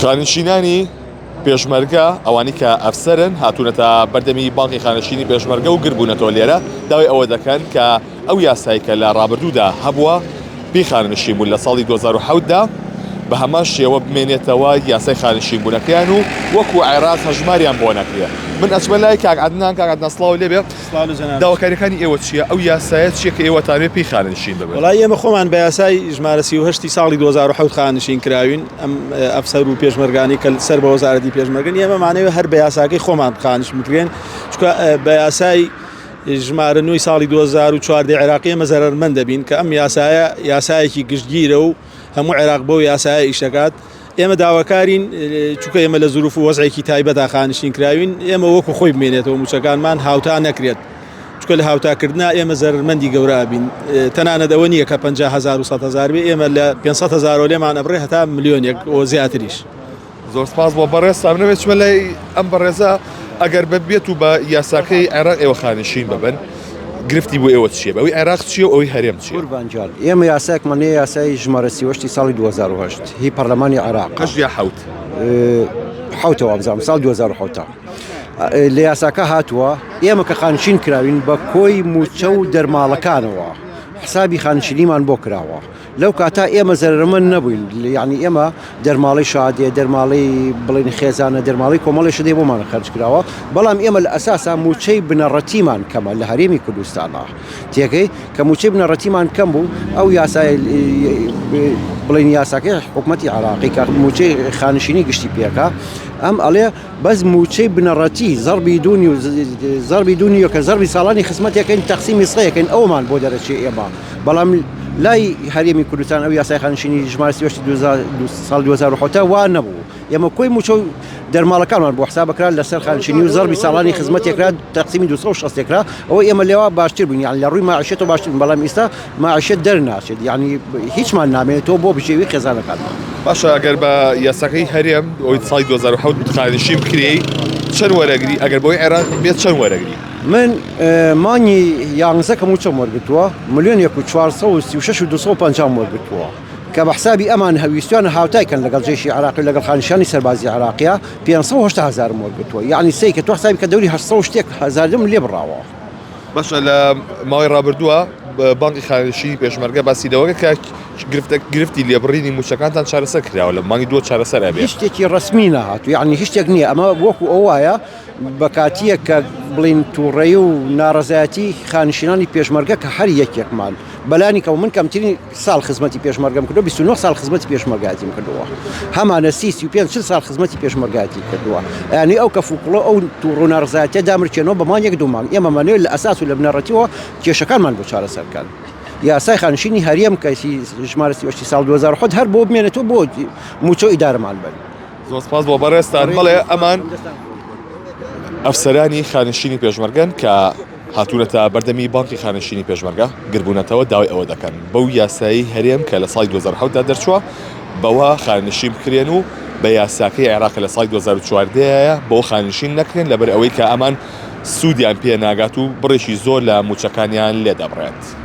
خانشینانی پێشمەرگە ئەوانی کە ئەفسەرن هاتوونەتە بەردەمی بانقی خانەشینی پێشمەرگە و گربوونەتەوە لێرە داوای ئەوە دەکەن کە ئەو یاسای کە لە ڕابردوودا هەبووە پێی خانەنشین بوون لە ساڵی 2007 دا بە هەمان شێوە بمێنێتەوە یاسای خانەنشین بوونەکەیان و وەکو عێراق هەژماریان بۆ نەکرێ من ئەچمە لای کاک عەدنان کاک عەدنان سڵاو لێ بێ سڵاو لە جەنابت. داواکاریەکانی ئێوە چییە ئەو یاسایە چییە کە ئێوە تانوێ پێی خانەنشین ببن؟ وەڵایی ئێمە خۆمان بە یاسای ژمارە 38 ساڵی 2007 خانەنشین کراوین ئەم ئەفسەر و پێشمەرگانی کە سەر بە وەزارەتی پێشمەرگن ئێمە مانەوێ هەر بە یاساکەی خۆمان خانش بکرێن چونکە بە یاسای ژمارە نۆی ساڵی 2014 عێراقی ئێمە زەرەرمەند دەبین کە ئەم یاسایە یاسایەکی گشتگیرە و هەموو عێراق بەو یاسایە ئیش دەکات ئێمە داواکارین چونکە ئێمە لە زروف و وەزعێکی تایبەتا خانشین کراوین ئێمە وەکو خۆی بمێنێتەوە موچەکانمان هاوتا نەکرێت چونکە لە هاوتاکردنا ئێمە زەرمەندی گەورە بین تەنانەت ئەوە نییە کە 50 هزار و 100 هزار بێ ئێمە لە 500 هزارەوە لێمان ئەبڕێ هەتا ملیۆنێک و زیاتریش. زۆر سپاس بۆ بەڕێزتان منەوێت چمە لای ئەم بەڕێزە ئەگەر ببێت و بە یاساکەی عێراق ئێوە خانشین ببن گرفتی بۆ ئێوە چییە بەوەی عێراق چییە و ئەوەی هەرێم چییە؟ قوربان گیان ئێمە یاسایەکمان هەیە یاسای ژمارە 38 ساڵی 2008 هی پەرلەمانی عێراق هەشت یا حەوت حوتەوە بزانم ساڵ 2007 لە یاساکە هاتووە ئێمە کە خانشین کراوین بە کۆی موچە و دەرماڵەکانەوە حسابی خانشینیمان بۆ کراوە لەو کاتە ئێمە زەرەرمەند نەبووین یعنی ئێمە دەرماڵەی شادێ دەرماڵەی بڵین خێزانە دەرماڵی کۆمەڵی شدەی بۆمان خەرج کراوە بەڵام ئێمە لە ئەساسا موچەی بنەڕەتیمان کەمە لە هەرێمی کوردستانە تێگەی کە موچەی بنەڕەتیمان کەم بوو ئەو یاسای بڵین یاساکەی حکوومەتتی عراقی کە موچەی خانشینی گشتی پێکا ئەم ئەڵێ بەس موچەی بنەڕەتی زەربی دوونی و زەربی دوونیە کە زەربی ساڵانی خزمەتەکەین تەقسیمی سەیەکەین ئەومان بۆ دەرەچێ ئێمە بەڵام لای هەرێمی کوردستان ئەو یاسای خانشینی ژمارە 38 ساڵ 2007 وا نەبوو ئێمە کۆی موچە و دەرماڵەکانمان بۆ حساب کرا لەسەر خانشینی و زەربی ساڵانی خزمەتێکرا تەقسیمی 260 کرا ئەوە ئێمە لێوا باشتر بووین یان لە ڕووی ماعشێتەوە باشتر بووین بەڵام ئیستا ماعشێت دەرناچێت یعنی هیچمان نامێنێتەوە بۆ بژێوی خێزانەکانمان. باشە ئەگەر بە یاساکەی هەرێم ئەوی ساڵی 2007 خانشین بکرێی چەند وەرەگری ئەگەر بۆی عێراق بێت چەند وەرەگری؟ من مانگی یانزە کە مووچەم وەرگرتووە ملیۆنێک و 436 و 250 وەرگرتووە کە بە حسابی ئەمان هەویستیان هاوتای کەن لەگەڵ جێشی عراقی لەگەڵ خانشانی سەربازی عراقیە 580 هزارم وەرگرتووە یعنی سەی کە تۆ حسابی کە دەوری 800 شتێک هزارم لێ بڕاوە. باشە لە ماوەی ڕابردووە بانقی خانشینی پێشمەرگە باسی لەوە کە گرفتە گرفتی لێبڕینی مووچەکانتان چارەسەر کراوە لە مانگی دووە چارەسەر ئەبێ. هیچ شتێکی ڕەسمی نەهاتوو یعنی هیچ شتێک نییە ئەمە وەکو ئەو وایە بە کاتییەک کە بڵێین تووڕەیی و ناڕەزایەتی خانشینانی پێشمەرگە کە هەر یەکێکمان بەلانی کەم من کەمترین ساڵ خزمەتی پێشمەرگەم کردووە 29 ساڵ خزمەتی پێشمەرگایەتیم کردووە هەمانە سی 35 40 ساڵ خزمەتی پێشمەرگایەتی کردووە یعنی ئەو کەف و کوڵە ئەو تووڕ و ناڕەزایەتیە دامرکێنەوە بە مانگێک دوو مانگ ئێمە مانەوێت لە ئەساس و لە بنەڕەتیەوە کێشەکانمان بۆ چارەسەر بکەن یاسای خانشینی هەرێم کە ژمارە 38 ساڵ 2007 هەر بۆ بمێنێتەوە بۆ مووچە و ئیدارەمان بن. زۆر سپاس بۆ بەڕێزتان بەڵێ ئەمان ئەفسەرانی خانشینی پێشمەرگەن کە هاتوونەتە بەردەمی بانکی خانشینی پێشمەرگە گربوونەتەوە داوای ئەوە دەکەن بەو یاسایی هەرێم کە لە ساڵی 2007 دا دەرچووە بەوە خانشین بکرێن و بە یاساکەی عێراق لە ساڵی 2014 بۆ خانشین نەکرێن لەبەر ئەوەی کە ئەمان سوودیان پێ ناگات و بڕێکی زۆر لە موچەکانیان لێ دەبڕێت.